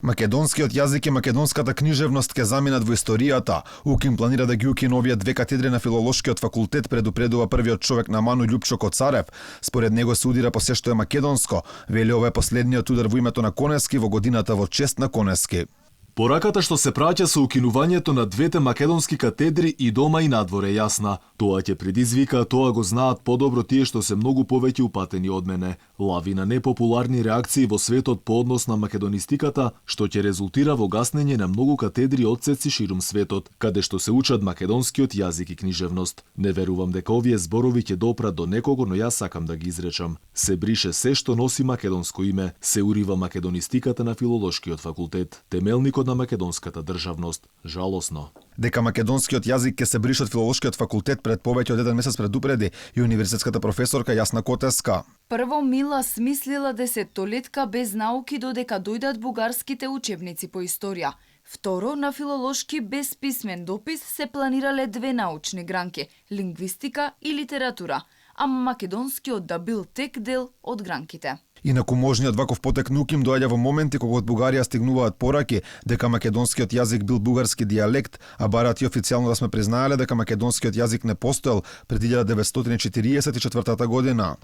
Македонскиот јазик и македонската книжевност ке заминат во историјата. УКИМ планира да ги укине овие две катедри на Филолошкиот факултет, предупредува првиот човек на Ману Љупчо Коцарев. Според него се удира по се што е македонско. Вели ова е последниот удар во името на Конески во годината во чест на Конески. Пораката што се праќа со укинувањето на двете македонски катедри и дома и надвор е јасна. Тоа ќе предизвика, тоа го знаат подобро тие што се многу повеќе упатени од мене. Лавина непопуларни реакции во светот по однос на македонистиката, што ќе резултира во гаснење на многу катедри одсеци ширум светот, каде што се учат македонскиот јазик и книжевност. Не верувам дека овие зборови ќе допрат до некого, но јас сакам да ги изречам. Се брише се што носи македонско име, се урива македонистиката на Филолошкиот факултет, темелникот на македонската државност. Жалосно. Дека македонскиот јазик ќе се брише од Филолошкиот факултет пред повеќе од еден месец предупреди и универзитетската професорка Јасна Котеска. Прво Мила смислила десеттолетка без науки додека дојдат бугарските учебници по историја. Второ, на филолошки без писмен допис се планирале две научни гранки – лингвистика и литература, а македонскиот да бил тек дел од гранките. Инаку можниот ваков потек на УКИМ доаѓа во моменти кога од Бугарија стигнуваат пораки дека македонскиот јазик бил бугарски дијалект, а барат и официјално да сме признаеле дека македонскиот јазик не постоел пред 1944 година.